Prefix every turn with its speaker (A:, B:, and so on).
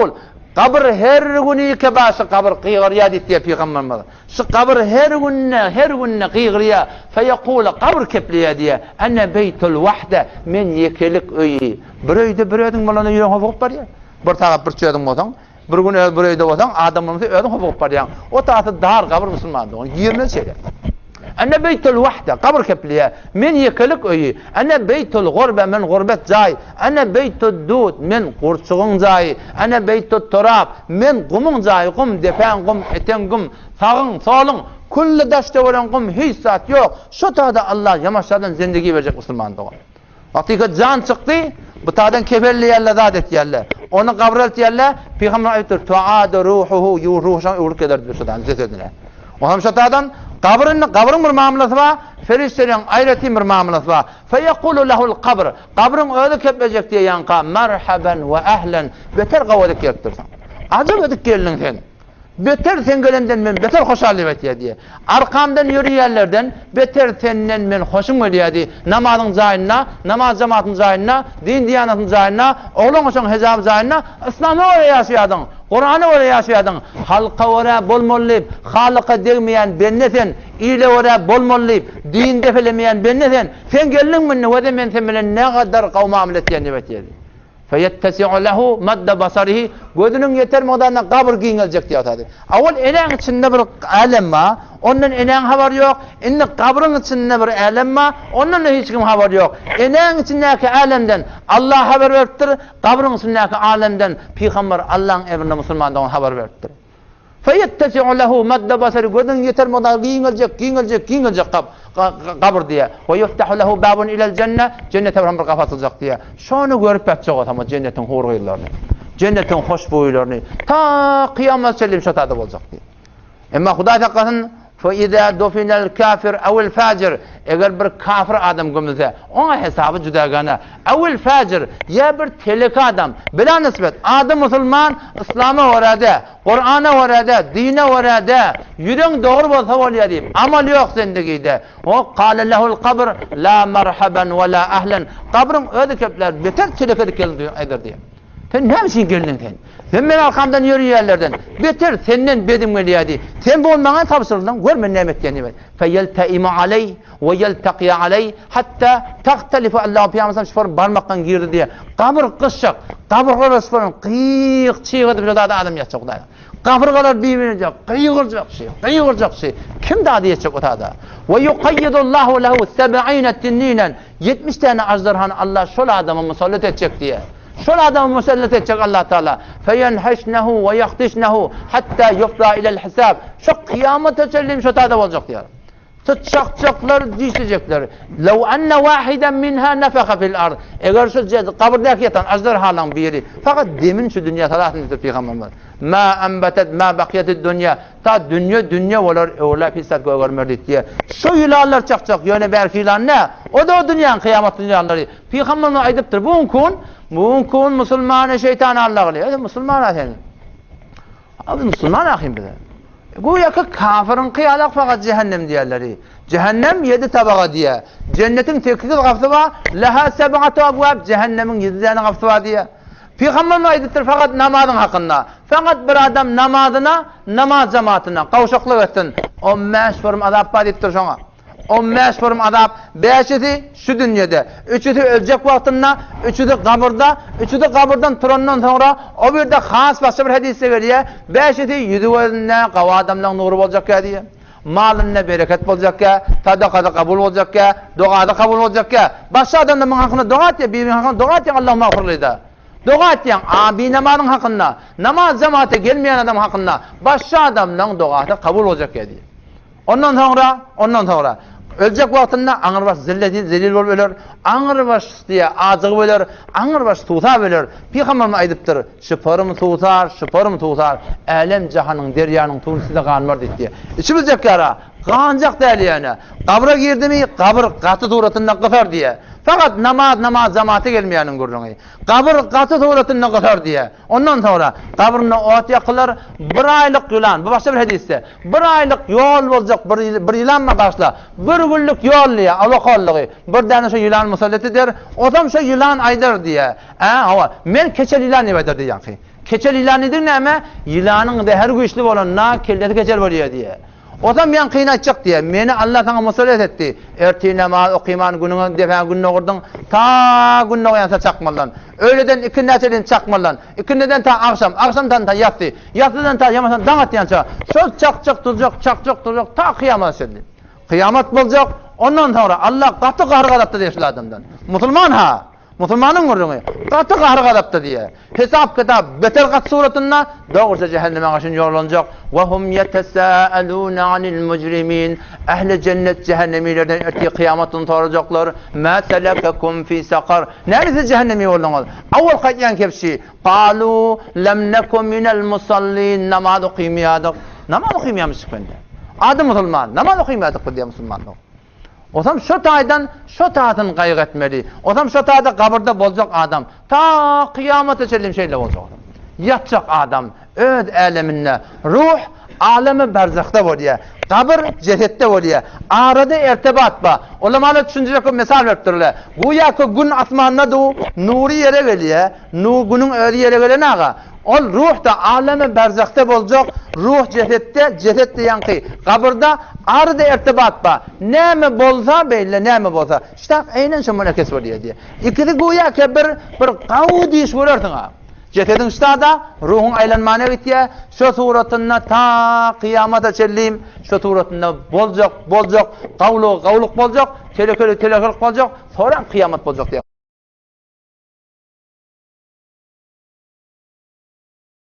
A: Ol, Gabyr her güni kebaşy gabyr gygyrýar diýip diýýär pygamberimiz. Şu gabyr her günde, her günde gygyrýar. Feýekule, gabyr kepleýär diýýär. Ene beýtul wahde, men ýekelik öýi. Bir öýde bir özüň bolanda ýüregiň hopugyp barýar. Bir sagat bir özüň bolsaň, bir gün öz bir öýde bolsaň, adam bolmasa özüň hopugyp barýaň. O tasy dar gabyr musulman dogan. Girmez şeýle. Ene beýtul wahde, gabyr kepleýär. Men ýekelik öýi. Ene beýtul gurbe, men gurbet jaý. Ene beýtud dud, men gurçugyň jaýy. Ene beýtut turab, men gumuň jaýy, gum, depäň gum, eteň gum, sagyň, soluň, külli daş-töweregiň gum, hiç zat ýok. Şo tada Allah ýamaşjadan zendegi berjek musulman dogan. Wagtyka jan çykdy, bu tadan kefenleýärler, zat etýärler. Ony gabra eltýärler, pygamber aýdypdyr, Tuadu ruhuhu, ruhy şoňa öwrülip geler diýipdir şo tadan jesedine. Onam şo tadan gabyr indi gabyryň bir mamlasy bar, perişdeleriň aýratyn bir mamlasy bar. Feýekulu lehul kabr, gabryň özi keplejek diýýänka, merhaben we ehlen, beter gawy edip gelipdirsiň. Ajap edip geldiň sen. Beter sen gelenden men beter hoşal diýip aýtýar diýýär. Arkamdan ýöreýänlerden beter senden men hoşum gelýär diý. Namazyň jaýynda, namaz jematyň jaýynda, din-diýanatyň jaýynda, oglan-goşaň hejaby jaýynda yslama görä ýaşaýardyň, Kurana görä ýaşaýardyň. Halka görä bolmaly diýip, Halyka degmeýän bende sen, ile görä bolmaly diýip, din depelemeýän bende sen. Sen geldiň munda wede men sen bilen nägadar gowy mamla etýän diýip aýtýar diý. Feýettesi'u lehu madda basarihi, gözüniň ýeter mukdarynda gabyr giňeljek diýýär otady. Owal enäň içinde bir älem bar, ondan enäň habary ýok, indi gabryň içinde bir älem bar, ondan-da hiç kim habary ýok. Enäň içindäki älemden Allah habar beripdir, gabryň içindäki alemden pygamber Allaň emrine musulman dogan habar beripdir. Feýettesi'u lehu madda basari, gözüniň ýeter mukdary giňeljek, giňeljek, giňeljek gap, gabyr diýýär. We ýuftahu lehu babun ilel jenne, jennete baran bir gapy açyljak diýýär. Şony görüp ýatjak bolsam, o jennetiň hur-gyzlaryny, jennetiň hoşboýlaryny, ta kyýamata çenli şo tada boljak diýýär. Emma Hudaý saklasyn, Fe izâ dufinel kâfir ewil fâjir, eger bir kafir adam gömülse, oňa hesaby juda gana. Ewil fâjir, ýa bir telek adam, bila nisbet, ady musulman, yslama görä-de, Kurana görä-de, dine görä-de, ýüregiň dogry bolsa bolýar diýip, amal ýok zendigide. O kâle lehul kabr, lâ merhaben we lâ ehlen, gabryň özi keplär, beter telek edip gelin eder diýip. Sen näme üçin geldiň sen? Sen meniň arkamdan ýörýänlerden beter senden bedim gelýärdi. Sen bu gün maňa tabşyryldyň, gör men näme etýän diýip. Feýelteimu aleý we ýeltakiýa aleý hatta tahtalifu Allahu pygamberimiz şular barmakdan girdi diýýär. Gabyr gyşyk, gabyrgalar şular gyýyk çyg edip şo zada adam ýatjak Hudaý. Gabyrgalar bir-birine gygyrjak şy, gygyrjak şy. Kim dady ýetjek o tada? We ýukaýýidullahu lehu seb'ine tinninen 70 täne aždarhany Allah şol adama musallat etjek diýýär. Şol adamy musallat etjek Allah Taala. Feýenheşnehu we ýahdişnehu hatta ýufza ilel hisab. Şo kyýamata çenli şo tada boljak diýýär. Syçjakjaklar, dişlejekler. Lew enne wahiden minha nefeha fil ard. Eger şu gabyrdaky ýatan aždarhalaň biri fakat demini şu dünýä salasyn diýipdir pygamberimiz. Ma enbetet ma bakiyetid dünýä. Ta dünýe dünýe bolar, öwrüläp hiç zat gögermer diýip diýýär. Şu ýylanlar çakjak, ýöne bärki ýylan nä? O-da o dünýäň kyýamat ýylanlary. Pygamberimiz aýdypdyr, bu gün bu gün musulmany şeýtan allagyly. Ey musulman sen. Abi musulman ahim bize. Güýä ki kafiriň kyýalak fakat cehennem diýerleri. Cehennem ýedi tabaga diýýär. Jennetiň 800 gapysy bar. Leha seb'atu abwab. Cehennemiň 7 däne gapysy bar diýýär. Pygamberimiz aýdypdyr fakat namazyň hakynda. Fakat bir adam namazyna, namaz jematyna gawşaklyk etsin. On bäş forum azap bar diýipdir şoňa. On bäş forum azap, bäşisi şu dünýede, üçüsi öljek wagtynda, üçüsi gabyrda, üçüsi gabyrdan turandan soňra, o birde has başga bir hedisde gelýär, bäşisi ýüzi gözünde gawy adamlaň nury boljakýa diýýär. Malynda bereket boljakýa, sadakasy kabul boljakýa, dogasy kabul boljakýa. Başga adamlar muň hakynda doga etýär, biriniň hakynda doga etýäň Allahumma agfirli-da. Doga etýäň, a binamazyň hakynda, namaz jemata gelmeýän adam hakynda başga adamlaň dogasy kabul boljakýa diýýär. Ondan soňra, ondan soňra öljek wagtynda aňrybaş zilleti zelil bolup öler, aňrybaş diýýär, ajygyp öler, aňrybaş suwsap öler. Pygamberimiz aýdypdyr, Şyparym suwsar, şyparym suwsar, älem-jahanyň, derýanyň suwuny size ganmar diýip diýýär. Içibiljek ýara, ganjak däl ýöne. Gabra girdimi, gabyr gaty suratynda gysar diýýär. Fakat namaz, namaz jamaata gelmeýäniň gürrüňi. Gabyr gaty suratynda gysar diýýär. Ondan soňra gabrynda ot ýakylar, bir aýlyk ýylan, bu başga bir hedisde, bir aýlyk ýol boljak bir, bir ýylan bar garşyla, bir günlük ýol diýýär, awakollygy, bir däne şo ýylan musallat eder, osam şo ýylan aýdar diýýär. Ä, hawa, men keçel ýylan diýip aýdar diýýär ýaňky. Keçel ýylan diýdigi näme? Ýylanyň zäheri güýçli bolanda kellesi keçel bolýar diýýär. Ozam ýaňkyny aýtjak diýýär. Meni Alla saňa musallat etdi. Ertir namaz okyman günüňe depäňe gün dogurdyň. Ta gün dogýança çakmalydan. Öýleden ikindä çenli çakmalydan. Ikindiden ta agşam, agşamdan ta ýassy. Ýassydan ta ýamasam daň atýança. Şol çakjak durjak, çakjak durjak ta kyýamata çenli. Kyýamat boljak, ondan soňra Alla gaty gahar-gazapda diýýär şul adamdan. Musulman ha! Musulmanyň gürrüňi. Gaty gahar-gazapda diýýär. Hesap-kitap beter gaty suratynda, dogruça jähenneme gaşyn ýollanjak. Wa hum ýetesâelûne anil mujrimin. Ähli jennet jähennemilerden ertir kyýamat gün sorajaklar. Mâ selekekum fî sakar. Näme siz jähennemi bolduňyz? Awalky aýtýan kebşi. Galû lem neku minel musallin. Namaz okymýardyk. Namaz okymýarmyşyk bende. Ady musulman. Namaz okymýardyk biz diýýär musulmanlar. Osam şo taýdan şo taýdan gaýgy etmeli. Osam şo taýda gabyrda boljak adam. Ta kyýamata çenli şeýle boljak. Ýatjak adam öz äleminde. Ruh alemi berzahda bolýar. Gabyr jesetde bolýar. Arada ertebat bar. Ulamalar düşündirjek bolup mysal beripdirler. Güýäki gün asmanda du, nury ýere gelýär. Nu günüň özi ýere gelen aga. Ol ruh-da alemi berzahda boljak, ruh jesetde, jeset-de ýaňky gabyrda, arada ertebat bar. Näme bolsa beýle, näme bolsa. Ştak eýnen şo munakes bolýar diýýär. Ikisi güýäki bir bir gawy diş görersiň-a. Jesediň ştada, ruhuň aýlanmana gitýär. Şo suratynda ta kyýamata çenli şo suratynda boljak, boljak, gawlugy gawluk boljak, telekeligi telekelik boljak, soram kyýamat boljak diýýär.